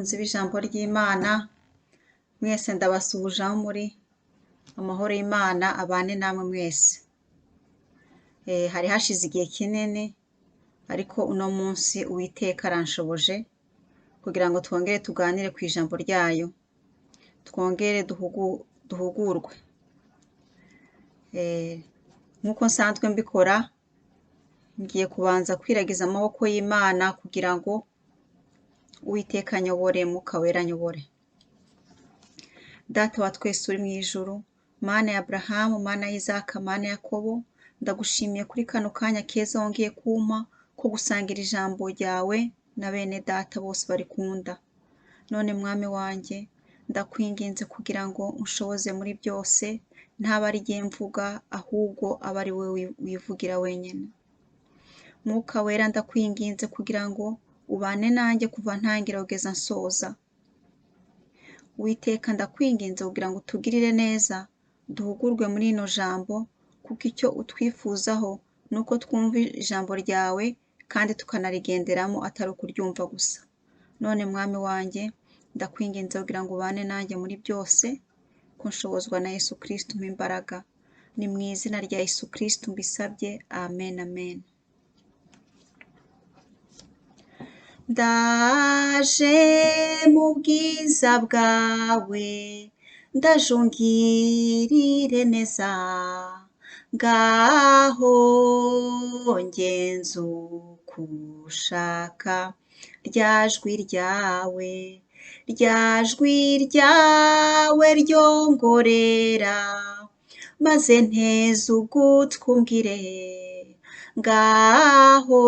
Bakunzi b'ijambo ry'Imana, mwese ndabasuhuje aho muri, amahoro y'Imana abane namwe mwese. Hari hashize igihe kinini, ariko uno munsi Uwiteka aranshoboje kugira ngo twongere tuganire ku ijambo ryayo, twongere duhugurwe. Nk'uko nsanzwe mbikora, ngiye kubanza kwiragiza amaboko y'Imana kugira ngo Uwiteka anyobore, Mwuka Wera anyobore. Data wa twese uri mu ijuru, Mana ya Aburahamu, Mana ya Isaka, Mana ya Yakobo, ndagushimiye kuri kano kanya keza wongeye kumpa ko gusangira ijambo ryawe na bene data bose barikunda. None mwami wanjye, ndakwinginze kugira ngo unshoboze muri byose, ntaba ari jye mvuga, ahubwo abe ari wowe wivugira wenyine. Mwuka Wera ndakwinginze kugira ngo ubane nanjye kuva ntangira kugeza nsoza. Uwiteka ndakwinginze kugira ngo utugirire neza, duhugurwe muri ino jambo, kuko icyo utwifuzaho ni uko twumva ijambo ryawe kandi tukanarigenderamo atari ukuryumva gusa. None mwami wanjye, ndakwinginze kugira ngo ubane nanjye muri byose, ko nshobozwa na Yesu Kristo umpa imbaraga. Ni mu izina rya Yesu Kristo mbisabye, amen, amen. Ndaje mu bwiza bwawe, ndaje ungirire neza, ngaho ngenza uko ushaka, rya jwi ryawe, rya jwi ryawe ryongorera, maze nteze ugutwi umbwire, ngaho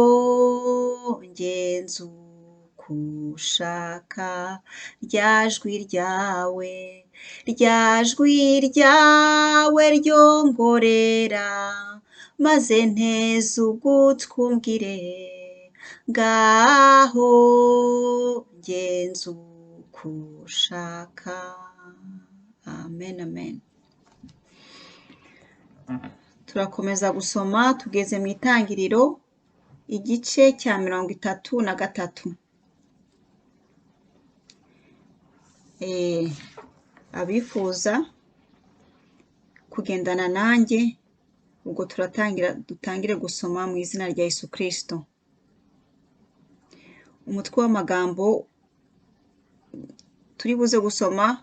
ngenza uko ushaka, rya jwi ryawe, rya jwi ryawe ryongorera, maze nteze ugutwi umbwire, ngaho ngenza uko ushaka. Amen, amen. Turakomeza gusoma tugeze mu itangiriro igice cya 33. Abifuza kugendana nanjye, ubwo turatangira dutangire gusoma mu izina rya Yesu Kristo. Umutwe w'amagambo turi buze gusoma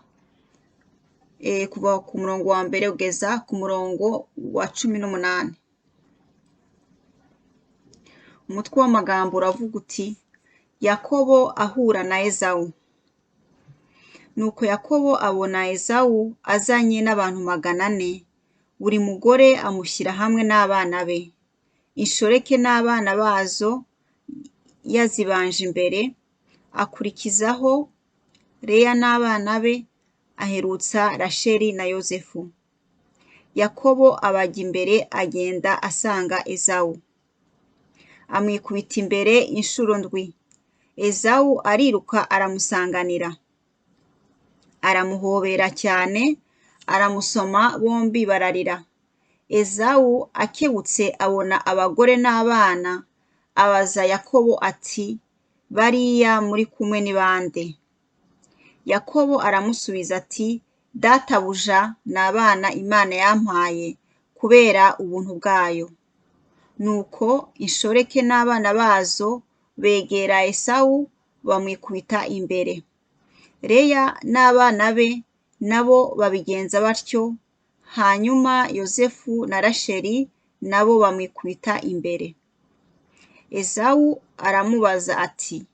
kuva ku murongo wa mbere kugeza ku murongo wa 18. Umutwe w'amagambo uravuga uti: Yakobo ahura na Ezawu. Nuko Yakobo abona Ezawu azanye n'abantu 400, buri mugore amushyira hamwe n'abana be, inshoreke n'abana bazo yazibanje imbere, akurikizaho Leya n'abana be, aherutsa Rasheli na Yozefu. Yakobo abajya imbere agenda asanga Ezawu, amwikubita imbere inshuro 7. Ezawu ariruka aramusanganira, aramuhobera cyane, aramusoma, bombi bararira. Ezawu akebutse abona abagore n'abana, abaza Yakobo ati: bariya muri kumwe ni bande? Yakobo aramusubiza ati: databuja ni abana Imana yampaye kubera ubuntu bwayo. Nuko inshoreke n'abana bazo begera Esawu bamwikubita imbere. Leya n'abana be nabo babigenza batyo, hanyuma Yozefu na Rasheli nabo bamwikubita imbere. Ezawu aramubaza ati: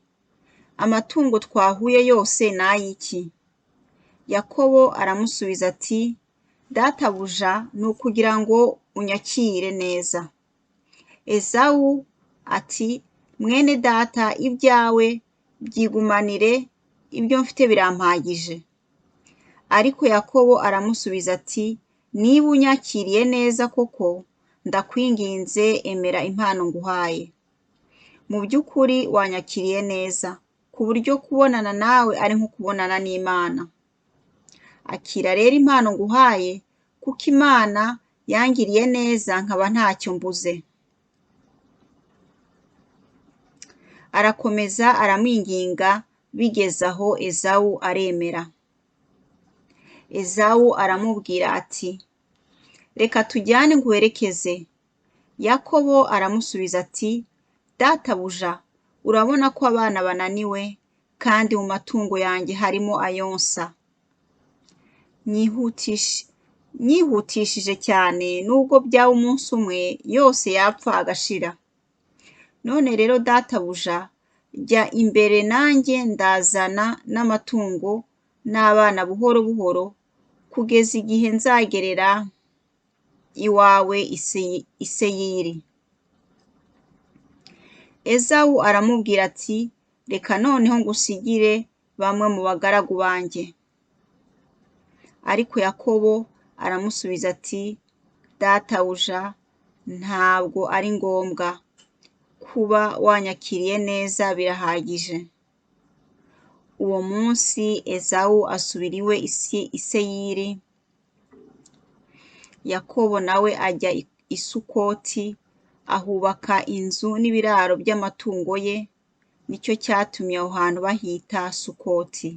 amatungo twahuye yose ni ay'iki? Yakobo aramusubiza ati: databuja ni ukugira ngo unyakire neza. Ezawu ati: mwene data, ibyawe byigumanire, ibyo mfite birampagije. Ariko Yakobo aramusubiza ati: niba unyakiriye neza koko, ndakwinginze emera impano nguhaye. Mu by'ukuri wanyakiriye neza, ku buryo kubonana nawe ari nko kubonana n'Imana. Akira rero impano nguhaye, kuko Imana yangiriye neza nkaba ntacyo mbuze. Arakomeza aramwinginga Bigeze aho Ezawu aremera. Ezawu aramubwira ati reka tujyane nguherekeze. Yakobo aramusubiza ati databuja, urabona ko abana bananiwe kandi mu matungo yanjye harimo ayonsa. Nyihutishije cyane nubwo byaba umunsi umwe yose yapfa agashira. None rero databuja, jya imbere nanjye ndazana n'amatungo n'abana buhoro buhoro kugeza igihe nzagerera iwawe i Seyiri. Ezawu aramubwira ati reka noneho ngusigire bamwe mu bagaragu banjye. Ariko Yakobo aramusubiza ati databuja, ntabwo ari ngombwa, kuba wanyakiriye neza birahagije. Uwo munsi Ezawu asubira iwe i Seyiri, Yakobo nawe ajya i Sukoti ahubaka inzu n'ibiraro by'amatungo ye, nicyo cyatumye aho hantu bahita Sukoti.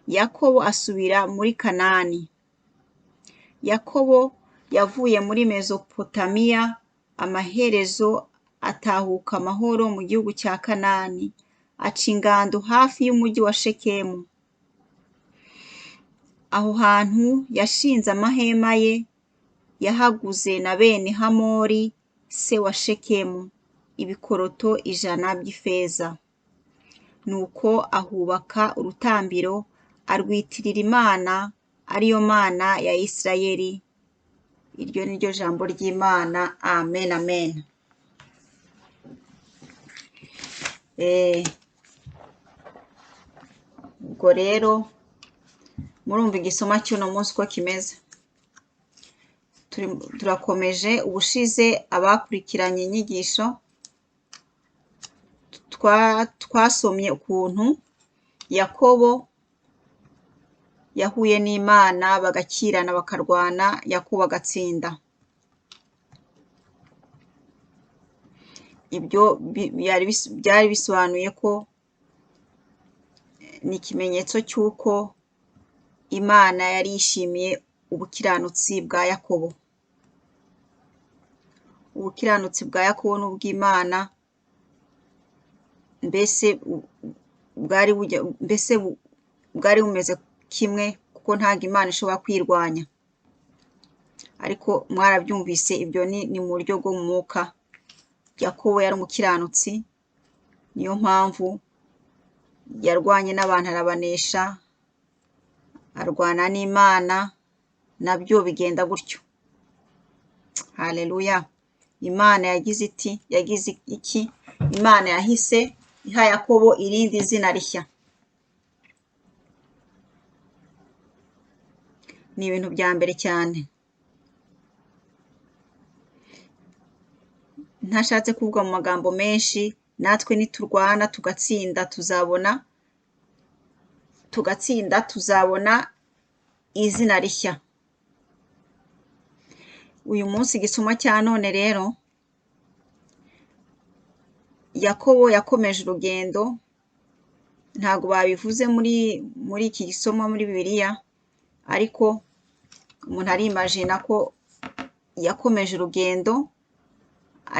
Yakobo asubira muri Kanani. Yakobo yavuye muri Mezopotamiya, amaherezo atahuka amahoro mu gihugu cya Kanani, aca ingando hafi y'umujyi wa Shekemu. Aho hantu yashinze amahema ye, yahaguze na bene Hamori se wa Shekemu ibikoroto 100 by'ifeza. Nuko ahubaka urutambiro arwitirira Imana, ariyo Mana ya Isirayeli. Iryo ni ryo jambo ry'Imana. Amen, amen. Ubwo rero murumva igisoma cy'uno munsi uko kimeze. Turakomeje. Ubushize abakurikiranye inyigisho twasomye ukuntu Yakobo yahuye n'Imana bagakirana bakarwana, Yakobo agatsinda. Ibyo byari bisobanuye ko ni ikimenyetso cy'uko Imana yari yishimiye ubukiranutsi bwa Yakobo. Ubukiranutsi bwa Yakobo n'ubw'Imana mbese bwari bumeze kimwe, kuko ntabwo Imana ishobora kwirwanya. Ariko mwarabyumvise, ibyo ni mu buryo bwo mu mwuka. Yakobo yari umukiranutsi, niyo mpamvu yarwanye n'abantu arabanesha, arwana n'Imana, nabyo bigenda gutyo. Haleluya. Imana yagize iti, yagize iki? Imana yahise iha Yakobo irindi zina rishya. Ni ibintu bya mbere cyane. Ntashatse kuvuga mu magambo menshi, natwe niturwana tugatsinda tuzabona, tugatsinda tuzabona izina rishya. Uyu munsi igisoma cya none rero, Yakobo yakomeje urugendo, ntabwo babivuze muri iki gisoma muri Bibiliya, ariko umuntu arimajina ko yakomeje urugendo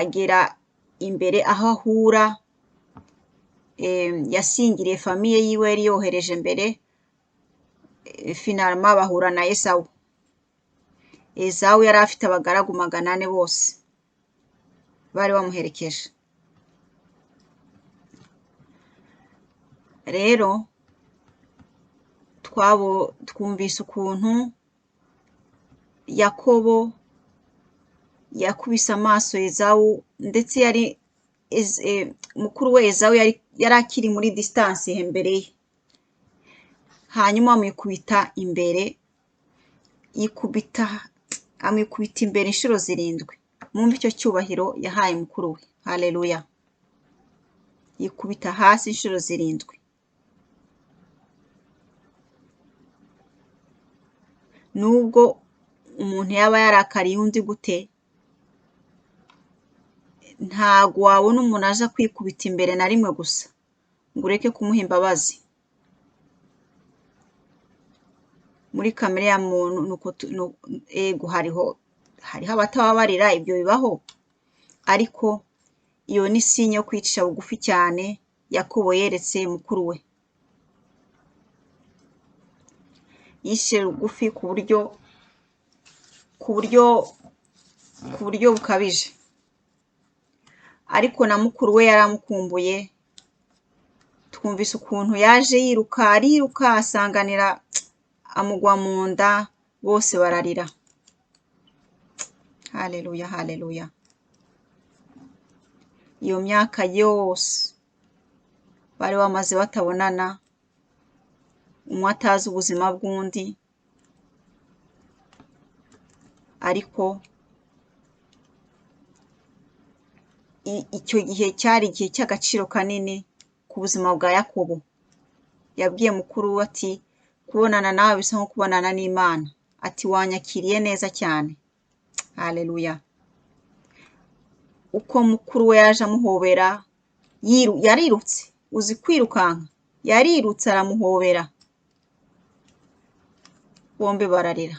agera imbere aho ahura, yasingiriye famiye yiwe yari yohereje mbere, finalema bahura na Esawu. Esawu yari afite abagaragu 400 bose bari bamuherekeje. Rero twumvise ukuntu Yakobo yakubise amaso Ezawu, ndetse yari mukuru we Ezawu yari akiri muri distance imbere ye, hanyuma amwikubita imbere, amwikubita imbere inshuro 7. Mwumve icyo cyubahiro yahaye mukuru we. Haleluya. Yikubita hasi inshuro 7. Nubwo umuntu yaba yarakariye undi gute, ntago wabona umuntu aza kwikubita imbere na rimwe gusa. ngo ureke kumuha imbabazi. Muri kamere ya muntu nuko ego hariho abatababarira, ibyo bibaho, ariko iyo ni sinye yo kwicisha bugufi cyane Yakobo yeretse mukuru we. Yicishije bugufi ku buryo bukabije, ariko na mukuru we yaramukumbuye. Twumvise ukuntu yaje yiruka, ariruka asanganira, amugwa mu nda, bose bararira. Haleluya, haleluya. Iyo myaka yose bari bamaze batabonana, umwe atazi ubuzima bw'undi, ariko icyo gihe cyari igihe cy'agaciro kanini ku buzima bwa Yakobo. Yabwiye mukuru we ati kubonana nawe bisa nko kubonana n'Imana, ati wanyakiriye neza cyane. Haleluya. Uko mukuru we yaje amuhobera, yarirutse, uzi kwirukanka, yarirutse aramuhobera, bombi bararira.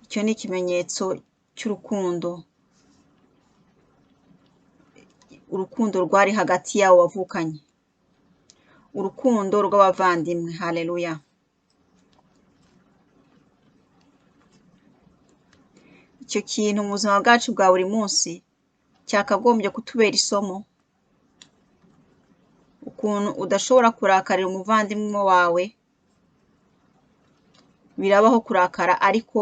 Icyo ni ikimenyetso cy'urukundo, urukundo rwari hagati yabo bavukanye, urukundo rw'abavandimwe. Haleluya. Icyo kintu mu buzima bwacu bwa buri munsi cyakagombye kutubera isomo, ukuntu udashobora kurakarira umuvandimwe wawe. Birabaho kurakara, ariko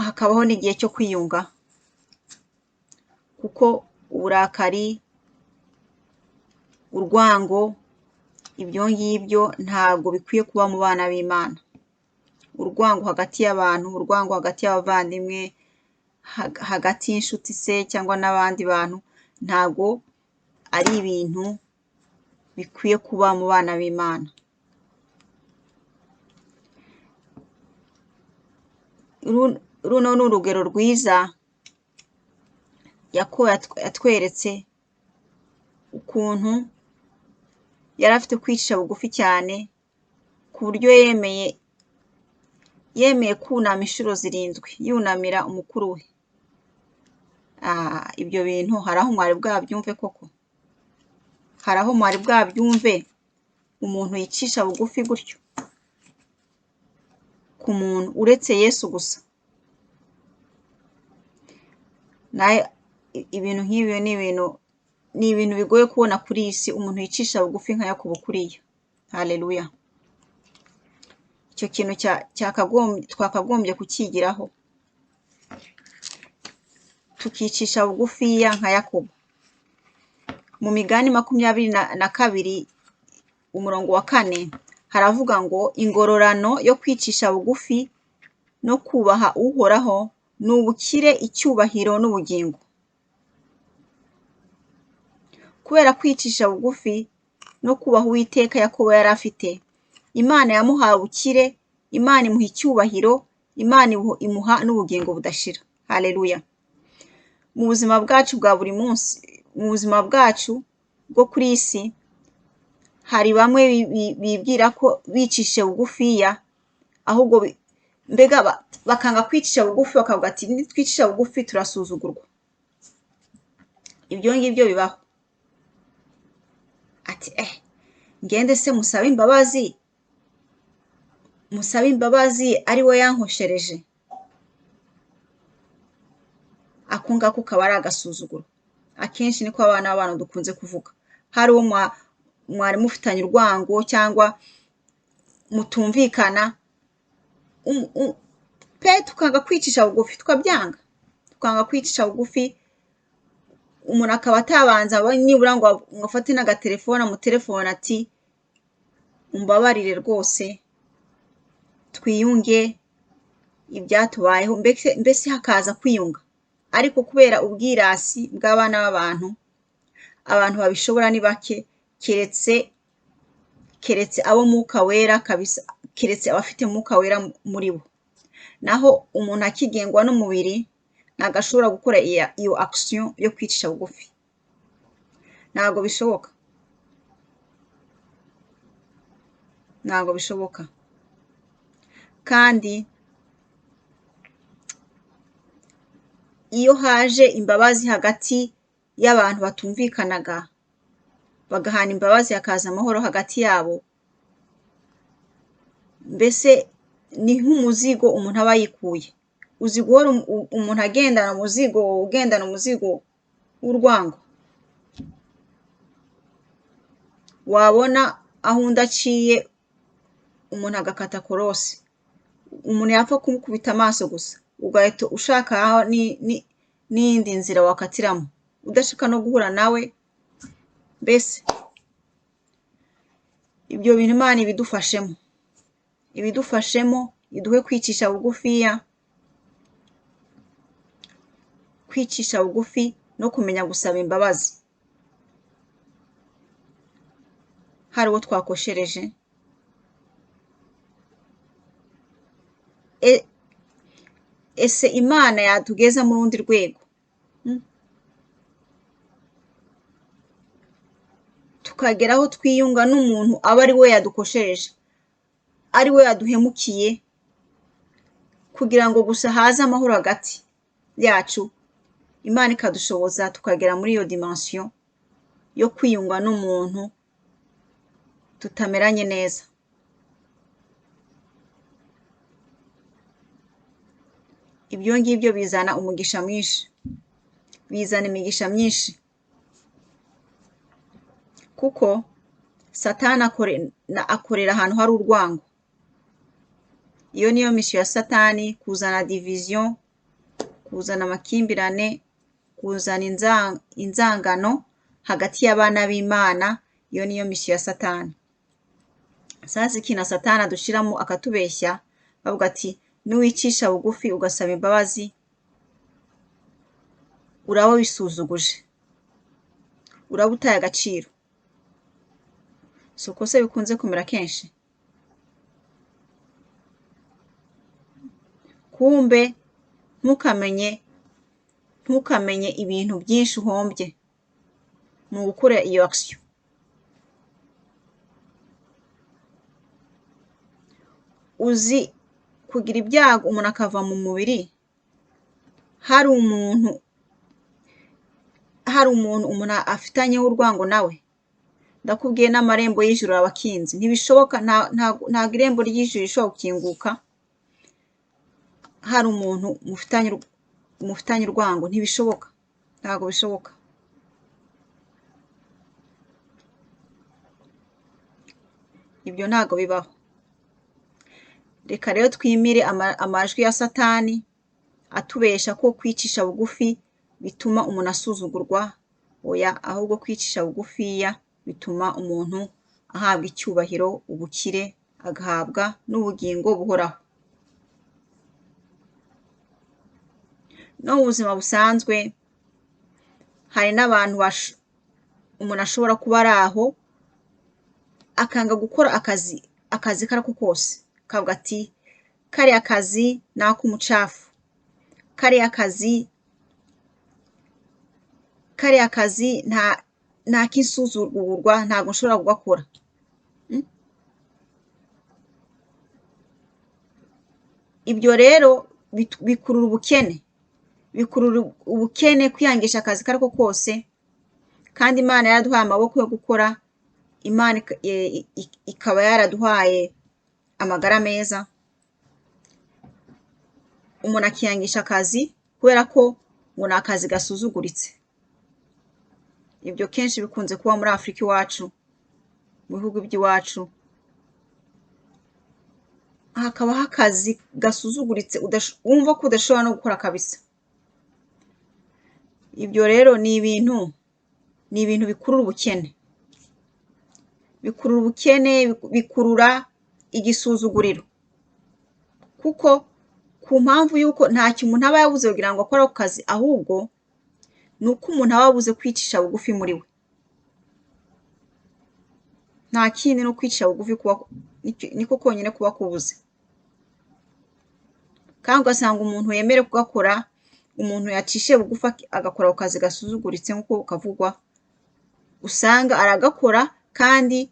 hakabaho n'igihe cyo kwiyunga, kuko uburakari, urwango, ibyo ngibyo ntabwo bikwiye kuba mu bana b'Imana. Urwango hagati y'abantu, urwango hagati y'abavandimwe, hagati y'inshuti se cyangwa n'abandi bantu, ntabwo ari ibintu bikwiye kuba mu bana b'Imana. Runo ni urugero rwiza Yakobo yatweretse ukuntu yari afite kwicisha bugufi cyane, ku buryo yemeye kunama inshuro 7 yunamira umukuru we. Ibyo bintu hari aho mwari bwabyumve koko? Hari aho mwari bwabyumve umuntu yicisha bugufi gutyo ku muntu uretse Yesu gusa? Naye ibintu nk'ibyo ni ibintu bigoye kubona kuri iyi si, umuntu yicisha bugufi nka Yakobo kuriya. Haleluya. Icyo kintu twakagombye kukigiraho, tukicisha bugufiya nka Yakobo. Mu migani 22 umurongo wa 4 haravuga ngo ingororano yo kwicisha bugufi no kubaha Uhoraho ni ubukire, icyubahiro n'ubugingo. Kubera kwicisha bugufi no kubaha Uwiteka Yakobo yari afite, Imana yamuhaye ubukire, Imana imuha icyubahiro, Imana imuha n'ubugingo budashira. Haleluya. Mu buzima bwacu bwa buri munsi, mu buzima bwacu bwo kuri iyi si, hari bamwe bibwira ko bicishe bugufiya, ahubwo mbega bakanga kwicisha bugufi, bakavuga ati nitwicisha bugufi turasuzugurwa. Ibyo ngibyo bibaho. Ati ngende se musabe imbabazi, musabe imbabazi ari we yankoshereje. Ako ngako kaba ari agasuzuguro. Akenshi niko abana b'abantu dukunze kuvuga. Hari uwo mwari mufitanye urwango cyangwa mutumvikana, pe tukanga kwicisha bugufi, tukabyanga, tukanga kwicisha bugufi. Umuntu akaba atabanza nibura ngo afate n'agatelefone amutelefone ati umbabarire rwose, twiyunge ibyatubayeho, mbese hakaza kwiyunga. Ariko kubera ubwirasi bw'abana b'abantu, abantu babishobora ni bake, keretse abo Mwuka Wera kabisa, keretse abafite Mwuka Wera muri bo. Naho umuntu akigengwa n'umubiri Ntabwo ashobora gukora iyo action yo kwicisha bugufi, ntabwo bishoboka, ntabwo bishoboka. Kandi iyo haje imbabazi hagati y'abantu batumvikanaga, bagahana imbabazi hakaza amahoro hagati yabo, mbese ni nk'umuzigo umuntu aba yikuye. Uzi guhora umuntu agendana umuzigo, ugendana umuzigo w'urwango, wabona aho undi aciye umuntu agakata korose, umuntu yapfa kumukubita amaso gusa ugahita ushaka aho n'iyindi nzira wakatiramo, udashaka no guhura nawe. Mbese ibyo bintu Imana ibidufashemo, ibidufashemo, iduhe kwicisha bugufiya, kwicisha bugufi no kumenya gusaba imbabazi hari uwo twakoshereje. Ese Imana yatugeza mu rundi rwego, tukagera aho twiyunga n'umuntu aba ari we yadukoshereje, ari we yaduhemukiye, kugira ngo gusa haze amahoro hagati yacu. Imana ikadushoboza tukagera muri iyo dimension yo kwiyunga n'umuntu tutameranye neza. Ibyo ngibyo bizana umugisha mwinshi, bizana imigisha myinshi, kuko Satani akorera ahantu hari urwango. Iyo niyo misiyo ya Satani, kuzana division, kuzana amakimbirane, kuzana inzangano hagati y'abana b'Imana. Iyo niyo misiyo ya Satani. Sasa ikintu Satani adushiramo akatubeshya, bavuga ati nuwicisha bugufi ugasaba imbabazi uraba wisuzuguje, uraba utaye agaciro. Si uko se bikunze kumera kenshi? Kumbe ntukamenye ibintu byinshi uhombye mu gukora iyo action. Uzi kugira ibyago umuntu akava mu mubiri, hari umuntu umuntu afitanyeho urwango nawe, ndakubwiye n'amarembo y'ijuru aba akinze. Ntibishoboka, ntabwo irembo ry'ijuru rishobora gukinguka hari umuntu mufitanye urwango, ntibishoboka, ntabwo bishoboka. Ibyo ntabwo bibaho. Reka rero twimire amajwi ya Satani atubesha ko kwicisha bugufi bituma umuntu asuzugurwa. Oya, ahubwo kwicisha bugufiya bituma umuntu ahabwa icyubahiro, ubukire, agahabwa n'ubugingo buhoraho. No mu buzima busanzwe hari n'abantu umuntu ashobora kuba ari aho akanga gukora akazi karako kose, akavuga ati kariya kazi ni ak'umucafu, kariya kazi nta kisuzugurwa, ntabwo nshobora kugakora. Ibyo rero bikurura ubukene, bikurura ubukene, kwiyangisha akazi kariko kose. Kandi Imana yaraduhaye amaboko yo gukora, Imana ikaba yaraduhaye amagara meza. Umuntu akiyangisha akazi kubera ko ngo ni akazi gasuzuguritse. Ibyo kenshi bikunze kuba muri Afurika iwacu, mu bihugu by'iwacu, hakabaho akazi gasuzuguritse wumva ko udashobora no gukora kabisa. Ibyo rero ni ibintu bikurura ubukene, bikurura ubukene, bikurura igisuzuguriro, kuko ku mpamvu y'uko ntacyo umuntu aba yabuze kugira ngo akore ako kazi, ahubwo ni uko umuntu aba yabuze kwicisha bugufi muri we. Nta kindi no kwicisha bugufi niko konyine kuba kubuze. Kandi ugasanga umuntu yemere kugakora umuntu yacishe bugufi agakora ako kazi gasuzuguritse nk'uko kavugwa, usanga aragakora kandi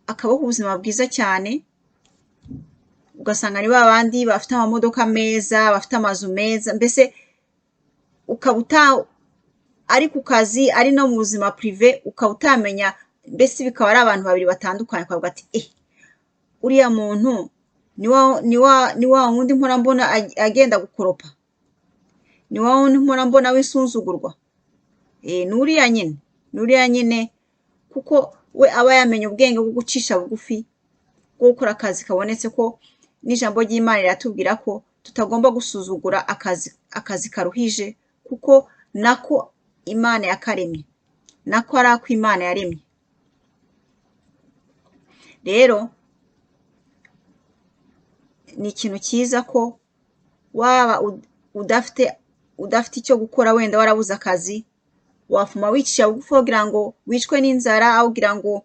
akabaho ubuzima bwiza cyane, ugasanga ni ba bandi bafite amamodoka meza, bafite amazu meza, mbese ukaba ari ku kazi ari no mu buzima purive, ukaba utamenya, mbese bikaba ari abantu babiri batandukanye, ukavuga ati uriya muntu ni wa wundi mpora mbona agenda gukoropa, ni wa wundi mpora mbona w'insuzugurwa, ni uriya nyine, ni uriya nyine, kuko we aba yamenye ubwenge bwo gucisha bugufi, bwo gukora akazi kabonetse, ko n'ijambo ry'Imana riratubwira ko tutagomba gusuzugura akazi karuhije, kuko nako Imana yakaremye, nako ari ako Imana yaremye. Rero ni ikintu cyiza ko waba udafite icyo gukora, wenda warabuze akazi, wafuma wicisha bugufi kugira ngo wicwe n'inzara, aho kugira ngo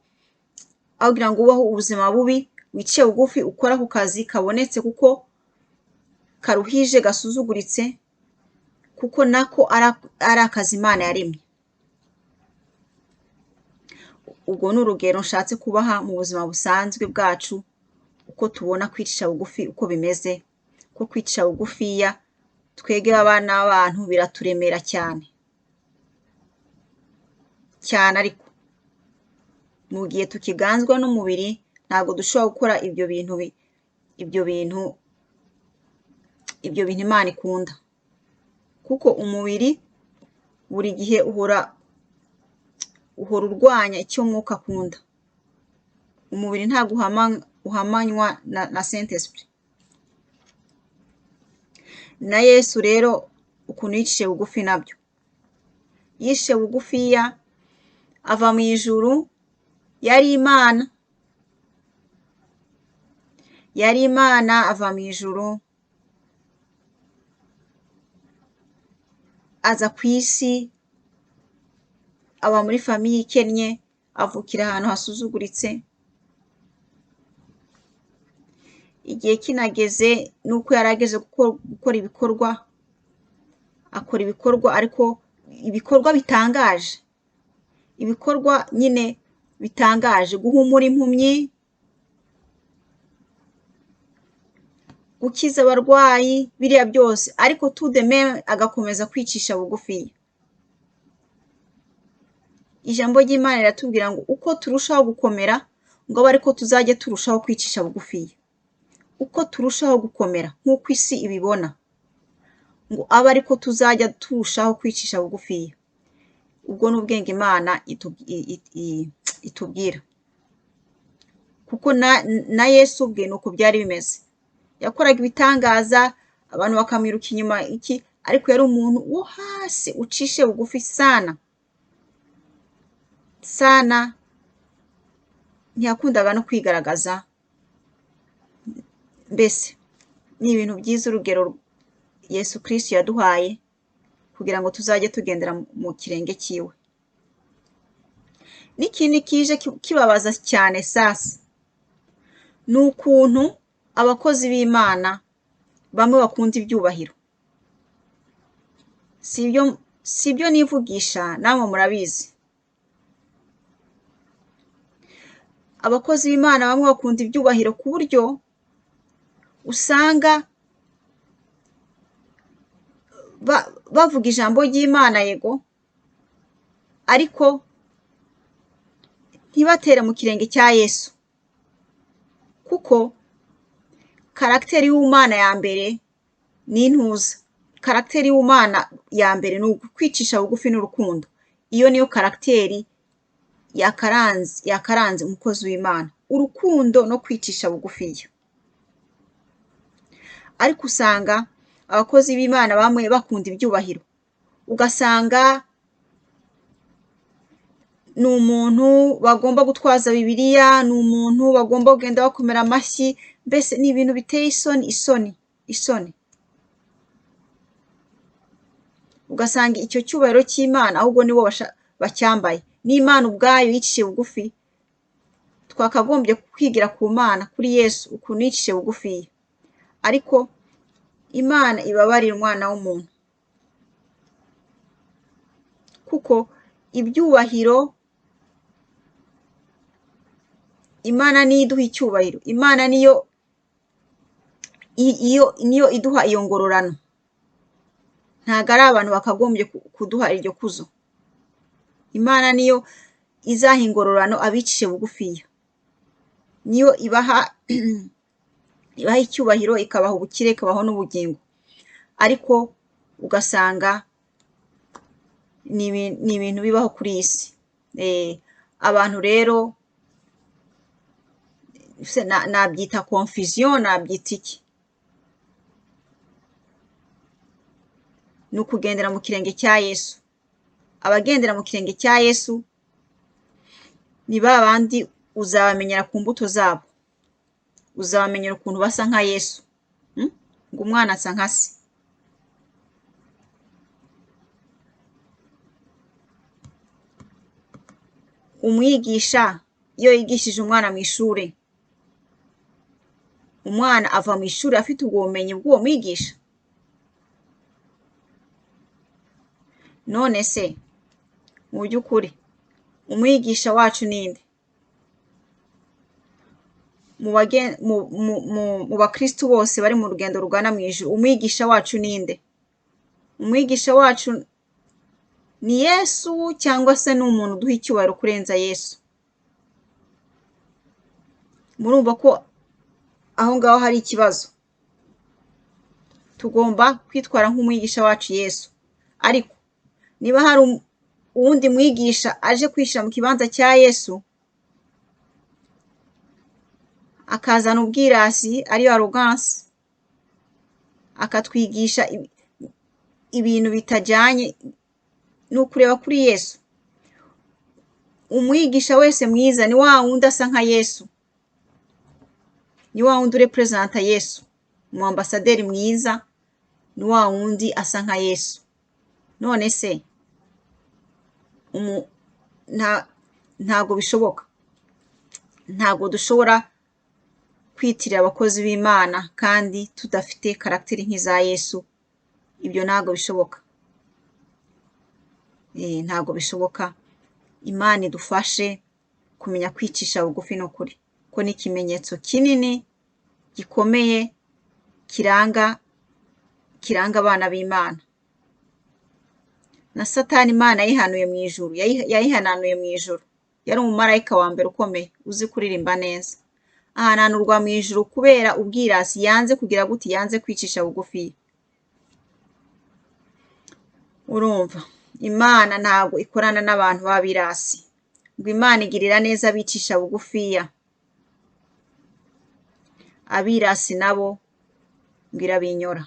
ubeho ubuzima bubi, wice bugufi ukora ku kazi kabonetse kuko karuhije, gasuzuguritse, kuko nako ari akazi Imana yaremye. Ubwo ni urugero nshatse kubaha mu buzima busanzwe bwacu, uko tubona kwicisha bugufi uko bimeze, ko kwicisha bugufiya twebwe abana b'abantu biraturemera cyane cyane, ariko mu gihe tukiganzwa n'umubiri ntabwo dushobora gukora ibyo bintu Imana ikunda, kuko umubiri buri gihe uhora urwanya icyo umwuka akunda. Umubiri ntabwo uhamanywa na Saint Esprit. Na Yesu rero ukuntu yicishe bugufi nabyo, yishe bugufiya ava mu ijuru, yari Imana, yari Imana ava mu ijuru aza ku isi, aba muri famiye ikennye, avukira ahantu hasuzuguritse. Igihe kinageze nuko yari ageze gukora ibikorwa, akora ibikorwa ariko ibikorwa bitangaje, ibikorwa nyine bitangaje, guhumura impumyi, gukiza abarwayi, biriya byose, ariko tout de même agakomeza kwicisha bugufi. Ijambo ry'Imana riratubwira ngo uko turushaho gukomera ngo abe ariko tuzajya turushaho kwicisha bugufi. Uko turushaho gukomera nk'uko isi ibibona, ngo abe ariko tuzajya turushaho kwicisha bugufi. Ubwo ni ubwenge Imana itubwira, kuko na Yesu ubwe nuko byari bimeze. Yakoraga ibitangaza abantu bakamwiruka inyuma iki, ariko yari umuntu wo hasi ucishe bugufi sana sana, ntiyakundaga no kwigaragaza. Mbese ni ibintu byiza urugero Yesu Kristo yaduhaye kugira ngo tuzajye tugendera mu kirenge cyiwe. N'ikindi kije kibabaza cyane sasa ni ukuntu abakozi b'Imana bamwe bakunda ibyubahiro. Si ibyo nivugisha, namwe murabizi. Abakozi b'Imana bamwe bakunda ibyubahiro ku buryo usanga bavuga ijambo ry'Imana yego, ariko ntibatere mu kirenge cya Yesu, kuko karagiteri y'Umwana ya mbere ni intuza. Karagiteri y'Umwana ya mbere ni ukwicisha bugufi n'urukundo. Iyo niyo karagiteri yakaranze umukozi w'Imana, urukundo no kwicisha bugufiya. Ariko usanga abakozi b'Imana bamwe bakunda ibyubahiro, ugasanga ni umuntu bagomba gutwaza Bibiliya, ni umuntu bagomba kugenda bakomera amashyi, mbese ni ibintu biteye isoni isoni isoni. Ugasanga icyo cyubahiro cy'Imana ahubwo nibo bacyambaye. N'Imana ubwayo yicishije bugufi, twakagombye kwigira ku Mana, kuri Yesu ukuntu yicishije bugufi. Ariko Imana ibabarira umwana w'umuntu. Kuko ibyubahiro, Imana niyo iduha icyubahiro, Imana niyo niyo iduha iyo ngororano. Ntabwo ari abantu bakagombye kuduha iryo kuzo. Imana niyo izaha ingororano abicishe bugufiya, niyo ibaha icyubahiro, ikabaha ubukire, ikabaha n'ubugingo. Ariko ugasanga ni ibintu bibaho kuri iyi si. Abantu rero nabyita confusion, nabyita iki? Ni ukugendera mu kirenge cya Yesu. Abagendera mu kirenge cya Yesu ni ba bandi uzabamenyera ku mbuto zabo, uzabamenyera ukuntu basa nka Yesu. Ngo umwana asa nka se. Umwigisha iyo yigishije umwana mu ishuri, umwana ava mu ishuri afite ubwo bumenyi bw'uwo mwigisha. None se mu by'ukuri umwigisha wacu ninde? Mu bakristu bose bari mu rugendo rugana mu ijuru, umwigisha wacu ninde? Umwigisha wacu ni Yesu cyangwa se ni umuntu uduha icyubahiro kurenza Yesu? Murumva ko aho ngaho hari ikibazo. Tugomba kwitwara nk'umwigisha wacu Yesu. Ariko niba hari uwundi mwigisha aje kwishyira mu kibanza cya Yesu, akazana ubwirasi ariyo arrogance, akatwigisha ibintu bitajyanye, ni ukureba kuri Yesu. Umwigisha wese mwiza ni wa wundi asa nka Yesu, ni wa wundi urepresenta Yesu. Umu ambasaderi mwiza ni wa wundi asa nka Yesu. None se ntabwo bishoboka, ntabwo dushobora kwitirira abakozi b'Imana kandi tudafite karagiteri nk'iza Yesu. Ibyo ntabwo bishoboka, ntabwo bishoboka. Imana idufashe kumenya kwicisha bugufi n'ukuri, ko ni ikimenyetso kinini gikomeye kiranga abana b'Imana. Na Satani Imana yayihanuye mu ijuru, yayihananuye mu ijuru. Yari umumarayika wa mbere ukomeye uzi kuririmba neza, ahananurwa mu ijuru kubera ubwirasi, yanze kugira guti, yanze kwicisha bugufi. Urumva Imana ntabwo ikorana n'abantu b'abirasi, ngo Imana igirira neza abicisha bugufiya, abirasi nabo ngo irabinyora.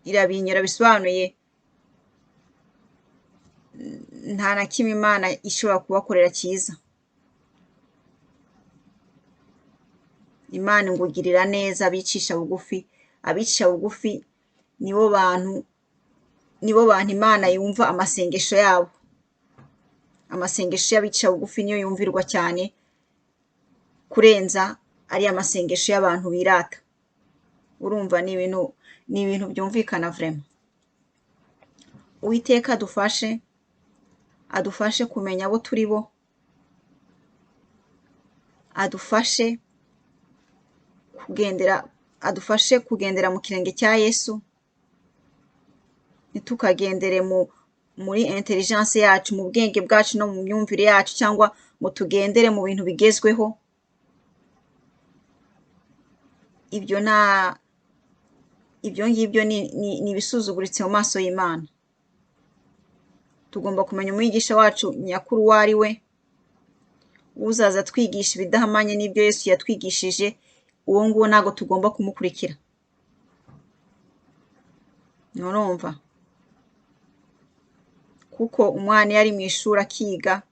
Irabinyora bisobanuye nta na kimwe Imana ishobora kubakorera cyiza. Imana ngo igirira neza abicisha bugufi. Abicisha bugufi nibo bantu Imana yumva amasengesho yabo. Amasengesho y'abicisha bugufi niyo yumvirwa cyane kurenza ari amasengesho y'abantu birata. Urumva ni ibintu byumvikana vraiment. Uwiteka adufashe, adufashe kumenya abo turi bo, adufashe kugendera mu kirenge cya Yesu, ntitukagendere muri intelligence yacu, mu bwenge bwacu no mu myumvire yacu, cyangwa ngo tugendere mu bintu bigezweho. Ibyo ngibyo ni ibisuzuguritse mu maso y'Imana. Tugomba kumenya umwigisha wacu nyakuri uwo ari we, uzaza twigisha ibidahamanye n'ibyo Yesu yatwigishije, uwo nguwo ntabwo tugomba kumukurikira. Nurumva? Kuko umwana iyo ari mu ishuri akiga,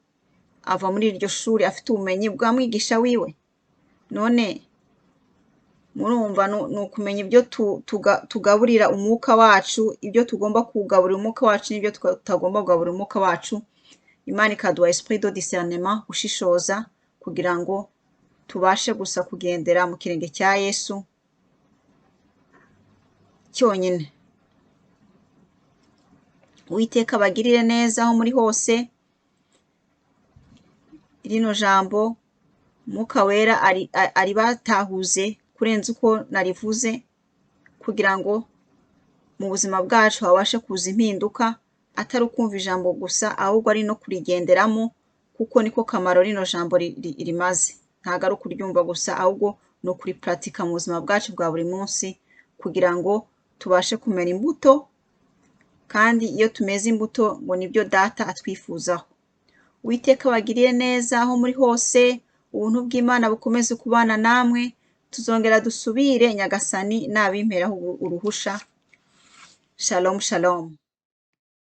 ava muri iryo shuri afite ubumenyi bwa mwigisha wiwe. None murumva ni ukumenya ibyo tugaburira umwuka wacu, ibyo tugomba kugaburira umwuka wacu n'ibyo tutagomba kugaburira umwuka wacu. Imana ikaduha esprit de discernement, gushishoza, kugira ngo tubashe gusa kugendera mu kirenge cya Yesu cyonyine. Uwiteka abagirire neza aho muri hose. Rino jambo Mwuka Wera aribatahuze kurenza uko narivuze, kugira ngo mu buzima bwacu habashe kuza impinduka, atari ukumva ijambo gusa ahubwo ari no kurigenderamo, kuko niko kamaro rino jambo rimaze. Ntabwo ari ukuryumva gusa, ahubwo ni ukuripuratika mu buzima bwacu bwa buri munsi, kugira ngo tubashe kumera imbuto, kandi iyo tumeze imbuto ngo nibyo Data atwifuzaho. Uwiteka abagirire neza aho muri hose, ubuntu bw'Imana bukomeze kubana namwe, tuzongera dusubire Nyagasani nabimperaho uruhusha. Shalom shalom.